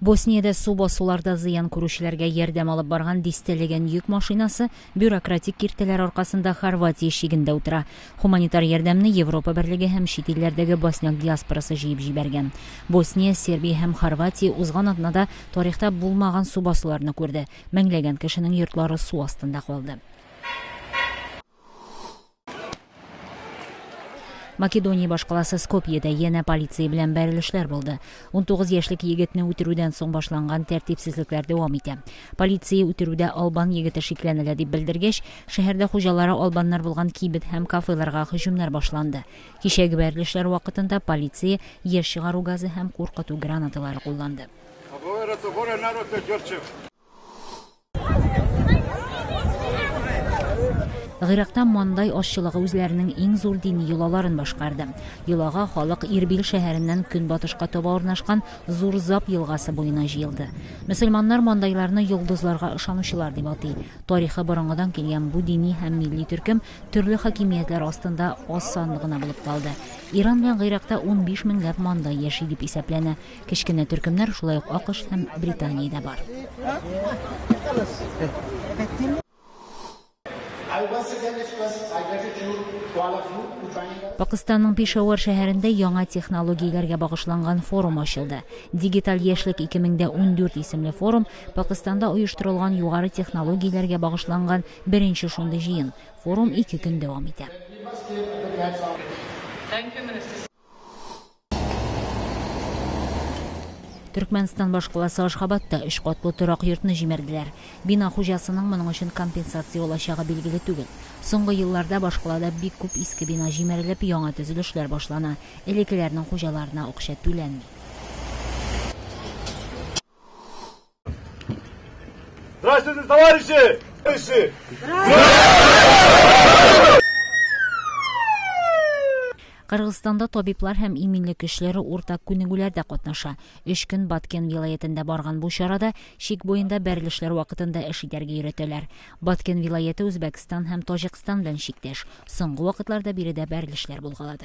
Босниядә су басуларда зыян күрүчеләргә ярдәм алып барган дистәләгән йөк машинасы бюрократик киртәләр аркасында Хорватия чигендә утыра. Һуманитар ярдәмне Европа берлеге һәм чит илләрдәге босняк диаспорасы җыеп җибәргән. Босния, Сербия һәм Хорватия узган атнада тарихта булмаган су басуларны күрде. Меңләгән кешенең йортлары су астында калды. Македония башкаласы Скопьеда янә полиция белән бәрелешләр булды. 19 яшьлек егетне үтерүдән соң башланган тәртипсезлекләр дәвам итә. Полиция үтерүдә албан егете шикләнелә дип белдергәч, шәһәрдә хуҗалары албаннар булган кибет һәм кафеларга һөҗүмнәр башланды. Кичәге бәрелешләр вакытында полиция яшь чыгару газы һәм куркыту гранаталары кулланды. Гыйракта Мандай азчылыгы үзләренең иң зур дини йолаларын башкарды. Йолага халык Ирбил шәһәреннән көнбатышка таба урнашкан Зур Зап елгасы буена җыелды. Мөселманнар мандайларны йолдызларга ышанучылар дип атый. Тарихы борынгыдан килгән бу дини һәм милли төркем төрле хакимиятләр астында аз санлы гына булып калды. Иран белән Гыйракта 15 меңләп мандай яши дип исәпләнә. Кечкенә төркемнәр шулай ук АКШ һәм Британиядә бар. Пакыстанның Пешавар шәһәрендә яңа технологияләргә багышланган форум ачылды. Дигиталь яшьлек 2014 исемле форум Пакыстанда оештырылган югары технологияләргә багышланган беренче шундый җыен. Форум 2 көн дәвам итә. Төркмәнстан башкаласы Ашхабадта өч катлы торак йортны җимерделәр. Бина хуҗасының моның өчен компенсация алачагы билгеле түгел. Соңгы елларда башкалада бик күп иске бина җимерелеп, яңа төзелешләр башлана. Элеккеләрнең хуҗаларына акча түләнми. Здравствуйте, товарищи! Товарищи! Кыргызстанда табиблар һәм иминлек көчләре уртак күнегүләрдә катнаша. 3 көн Баткен вилаятендә барган бу чарада чик буенда бәрелешләр вакытында эш итәргә өйрәтәләр. Баткен вилаяте Үзбәкстан һәм Таҗикстан белән чиктәш. Соңгы вакытларда биредә бәрелешләр булгалады.